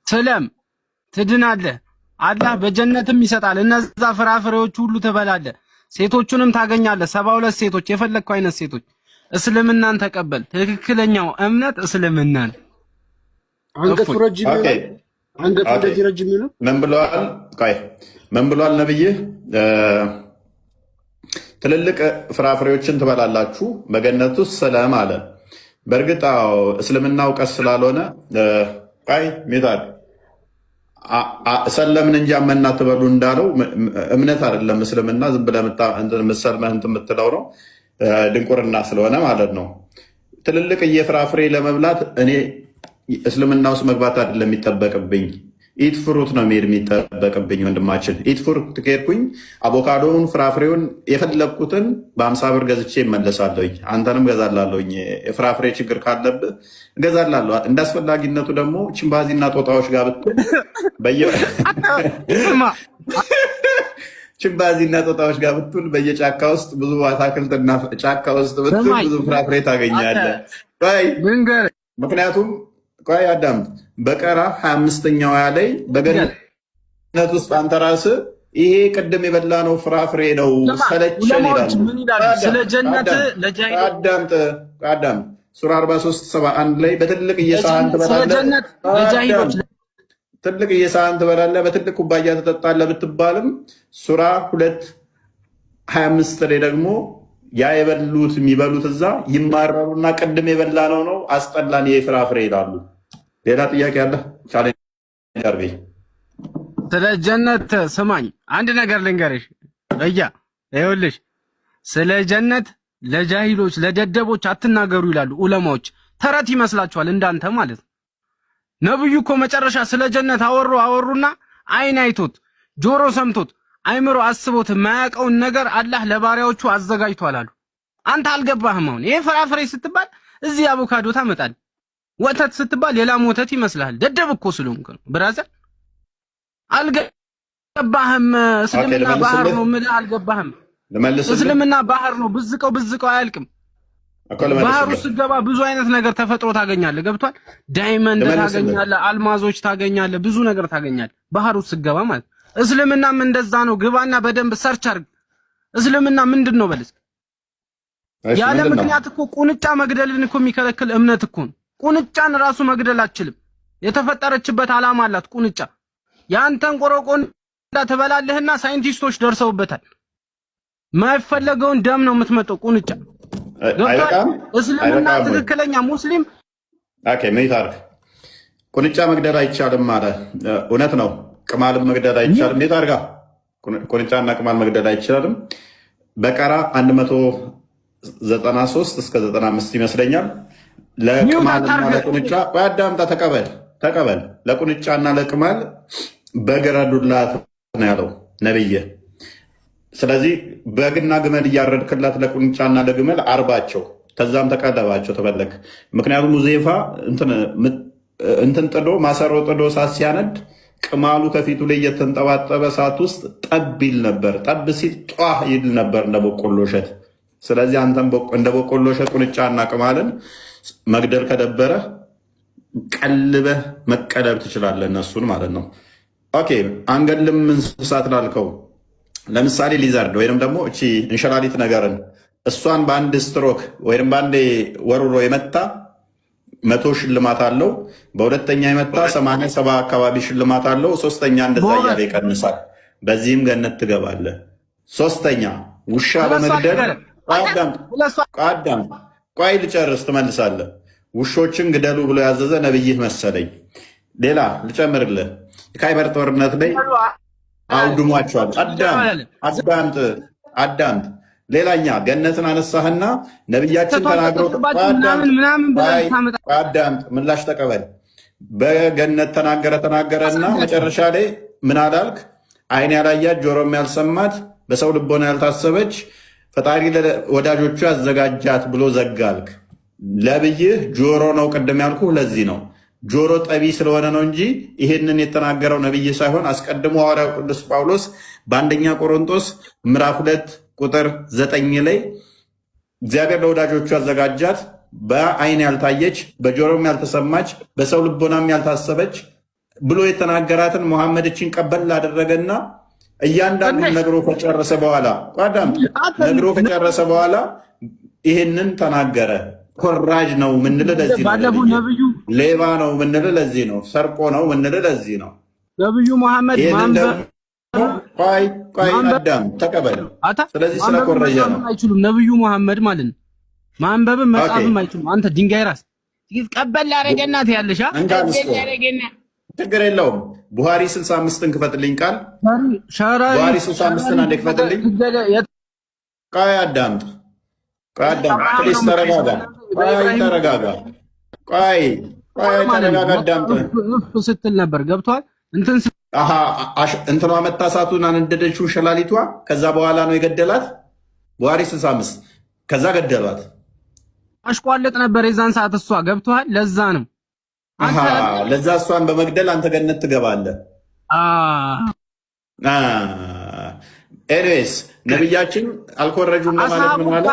ስለም ትድናለህ። አላህ በጀነትም ይሰጣል። እነዛ ፍራፍሬዎች ሁሉ ትበላለህ። ሴቶቹንም ታገኛለህ። 72 ሴቶች፣ የፈለግከው አይነት ሴቶች። እስልምናን ተቀበል። ትክክለኛው እምነት እስልምና ነው። አንገቱ እፎይ ረጅም ይሆናል። አንገቱ እንደዚህ ረጅም ይሆናል። ምን ብለዋል? ቆይ፣ ምን ብሏል ነብይህ? ትልልቅ ፍራፍሬዎችን ትበላላችሁ በገነት ውስጥ ሰለም አለ። በእርግጥ አዎ፣ እስልምና እውቀት ስላልሆነ፣ ቆይ ሚታል፣ ሰለምን እንጂ አመና ትበሉ እንዳለው እምነት አይደለም እስልምና። ዝም ብለህ የምትሰልመህ እንትን የምትለው ነው፣ ድንቁርና ስለሆነ ማለት ነው። ትልልቅ የፍራፍሬ ለመብላት እኔ እስልምና ውስጥ መግባት አይደለም የሚጠበቅብኝ፣ eat fruit ነው መሄድ የሚጠበቅብኝ። ወንድማችን፣ eat fruit ከሄድኩኝ አቮካዶውን፣ ፍራፍሬውን የፈለግኩትን በ50 ብር ገዝቼ እመለሳለሁኝ። አንተንም እገዛላለሁኝ። የፍራፍሬ ችግር ካለብህ እገዛላለሁ። እንደ አስፈላጊነቱ ደግሞ ቺምፓንዚና ጦጣዎች ጋር ብትል ስማ ቺምፓንዚና ጦጣዎች ጋር ብትውል በየጫካ ውስጥ ብዙ አታክልትና ጫካ ውስጥ ብትውል ብዙ ፍራፍሬ ታገኛለህ። ቆይ፣ ልንገርህ። ምክንያቱም ቆይ አዳምጥ። በቀራ 25ኛው ላይ በገነት ውስጥ አንተ ራስህ ይሄ ቅድም የበላነው ፍራፍሬ ነው ሰለቸን ዑለማዎች ይላሉ። ምን ይላሉ? ስለ ጀነት ለጃሂሎች አዳምጥ፣ አዳምጥ። ሱራ 43 71 ላይ በትልቅ እየሳህን ስለ ትበላለህ። ጀነት ለጃሂሎች ትልቅ እየሳህን ትበላለህ፣ በትልቅ ኩባያ ትጠጣለህ ብትባልም ሱራ 2 25 ላይ ደግሞ ያ የበሉት የሚበሉት እዛ ይማረሩና ቅድም የበላነው ነው አስጠላን ይሄ ፍራፍሬ ይላሉ። ሌላ ጥያቄ አለ? Challenge አድርገኝ። ስለ ጀነት ስማኝ፣ አንድ ነገር ልንገርሽ። እያ ይኸውልሽ፣ ስለ ጀነት ለጃሂሎች ለደደቦች አትናገሩ ይላሉ ዑለማዎች። ተረት ይመስላችኋል እንዳንተ ማለት ነው። ነብዩ እኮ መጨረሻ ስለ ጀነት አወሩ አወሩና አይን አይቶት፣ ጆሮ ሰምቶት፣ አይምሮ አስቦት የማያውቀውን ነገር አላህ ለባሪያዎቹ አዘጋጅቷል አሉ። አንተ አልገባህም። አሁን ይሄ ፍራፍሬ ስትባል እዚህ አቮካዶ ታመጣል፣ ወተት ስትባል ሌላም ወተት ይመስልሃል። ደደብ እኮ ስለሆንክ ነው brother። አልገባህም። እስልምና ባህር ነው የምልህ፣ አልገባህም። እስልምና ባህር ነው፣ ብዝቀው ብዝቀው አያልቅም። ባህሩ ስትገባ ብዙ አይነት ነገር ተፈጥሮ ታገኛለህ። ገብቷል። Diamond ታገኛለህ፣ አልማዞች ታገኛለህ፣ ብዙ ነገር ታገኛለህ ባህሩ ስትገባ ማለት። እስልምናም እንደዛ ነው። ግባና በደንብ search አድርግ። እስልምና ምንድን ነው በልስ። ያለ ምክንያት እኮ ቁንጫ መግደልን እኮ የሚከለክል እምነት እኮ ነው። ቁንጫን ራሱ መግደል አትችልም። የተፈጠረችበት ዓላማ አላት ቁንጫ። ያንተን ቆረቆንዳ ትበላለህና ሳይንቲስቶች ደርሰውበታል። የማይፈለገውን ደም ነው የምትመጠው ቁንጫ። ገብቷል። እስልምና ትክክለኛ ሙስሊም Okay፣ ምን ታርክ፣ ቁንጫ መግደል አይቻልም አለ። እውነት ነው። ቅማልም መግደል አይቻልም። እንዴት አድርጋ ቁንጫና ቅማል መግደል አይቻልም። በቀራ 193 እስከ 95 ይመስለኛል። ለቅማልና ለቁንጫ፣ አዳምጣ፣ ተቀበል ተቀበል። ለቁንጫና ለቅማል በግ ረዱላት ነው ያለው ነብይ። ስለዚህ በግና ግመል እያረድክላት ለቁንጫና ለግመል አርባቸው፣ ከዛም ተቀለባቸው ተፈለግ። ምክንያቱም ሙዜፋ እንትን ጥዶ፣ ማሰሮ ጥዶ እሳት ሲያነድ ቅማሉ ከፊቱ ላይ እየተንጠባጠበ እሳት ውስጥ ጠብ ይል ነበር። ጠብ ሲል ጧ ይል ነበር እንደ በቆሎ እሸት። ስለዚህ አንተም እንደ በቆሎ እሸት ቁንጫና ቅማልን መግደል ከደበረ ቀልበህ መቀለብ ትችላለህ፣ እነሱን ማለት ነው። Okay፣ አንገልም እንስሳት ላልከው ለምሳሌ lizard ወይንም ደግሞ እቺ እንሽላሊት ነገርን እሷን በአንድ ስትሮክ ወይም በአንድ ወርውሮ የመታ 100 ሽልማት አለው። በሁለተኛ የመታ 87 አካባቢ ሽልማት አለው። ሶስተኛ እንደዛ እያለ ይቀንሳል። በዚህም ገነት ትገባለህ። ሶስተኛ ውሻ በመግደል፣ አዳም ቆይ ልጨርስ፣ ትመልሳለህ። ውሾችን ግደሉ ብሎ ያዘዘ ነብይህ መሰለኝ። ሌላ ልጨምርልህ፣ የካይበር ጦርነት ላይ አውድሟቸዋል። አዳም አዳምጥ፣ አዳምጥ። ሌላኛ ገነትን አነሳህና ነቢያችን ተናግሮ፣ አዳምጥ፣ ምላሽ ተቀበል። በገነት ተናገረ ተናገረና መጨረሻ ላይ ምን አላልክ? አይን ያላያት፣ ጆሮም ያልሰማት፣ በሰው ልቦና ያልታሰበች ፈጣሪ ወዳጆቹ ያዘጋጃት ብሎ ዘጋልክ። ለብይህ ጆሮ ነው ቅድም ያልኩህ ለዚህ ነው። ጆሮ ጠቢ ስለሆነ ነው እንጂ ይህንን የተናገረው ነብይ ሳይሆን አስቀድሞ ሐዋርያው ቅዱስ ጳውሎስ በአንደኛ ቆሮንቶስ ምዕራፍ 2 ቁጥር 9 ላይ እግዚአብሔር ለወዳጆቹ ያዘጋጃት በአይን ያልታየች፣ በጆሮም ያልተሰማች፣ በሰው ልቦናም ያልታሰበች ብሎ የተናገራትን መሐመድ እችን ቀበል አደረገና እያንዳንዱን ነግሮ ከጨረሰ በኋላ፣ አዳምጥ፣ ነግሮ ከጨረሰ በኋላ ይህንን ተናገረ። ኮራጅ ነው ምንል ለዚህ ነው። ባለፈው ነብዩ ሌባ ነው ምንል ለዚህ ነው። ሰርቆ ነው ምንል ለዚህ ነው። ነብዩ መሐመድ ይህንን ማንበብ ደግሞ ቆይ ቆይ አዳም ተቀበል። ስለዚህ ስለኮረጀ ነው። አይችሉም። ነብዩ መሐመድ ማለት ነው። ማንበብም መጻፍም አይችሉም። አንተ ድንጋይ ራስ ቀበል አደረገና ትያለሽ። እንካ ያረገና ችግር የለውም። ቡሃሪ 65ን ክፈትልኝ። ቃል ቡሃሪ 65ን አንዴ ክፈትልኝ። ቆይ አዳምጥ፣ ቆይ አዳምጥ please፣ ተረጋጋ። ቆይ ተረጋጋ። ቆይ ቆይ ተረጋጋ፣ አዳምጥ ስትል ነበር። ገብቷል። እንትን እንትኗ መታ እሳቱን አነደደችው ሸላሊቷ። ከዛ በኋላ ነው የገደላት። ቡሃሪ 65 ከዛ ገደሏት። አሽቋለጥ ነበር የዛን ሰዓት እሷ፣ ገብቷል። ለዛ ነው። ለዛ እሷን በመግደል አንተ ገነት ትገባለህ። Anyways ነቢያችን አልኮረጁም ለማለት ምን አለ?